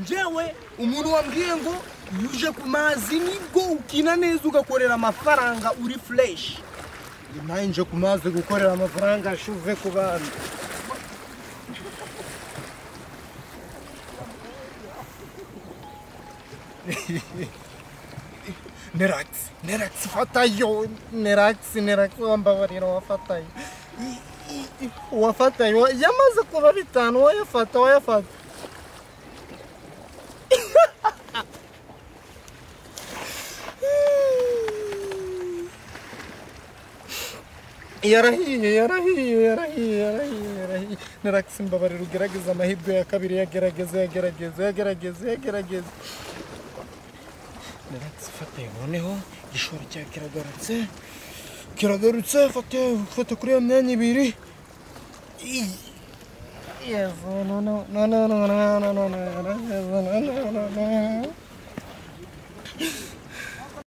Njyewe umuntu wambwiye ngo iyo uje ku mazi nibwo ukina neza ugakorera amafaranga uri fresh. Nawe nje ku mazi gukorera amafaranga shuve ku bantu. Nerax, Nerax fatayo, Nerax, Nerax wambabarira wafatayo. Wafatayo yamaze kuba 5 wayafata wayafata. Yarahiye yarahiye yarahiye yarahiye yarahiye. Nerax mbabarira ugerageza amahirwe ya kabiri yagerageza yagerageza yagerageza yagerageza. Nerax fata noneho igishoro cyawe kiragarutse kiragarutse fata fata kuri iyo myanya ibiri. Yezu no no no no no no no no no no no no.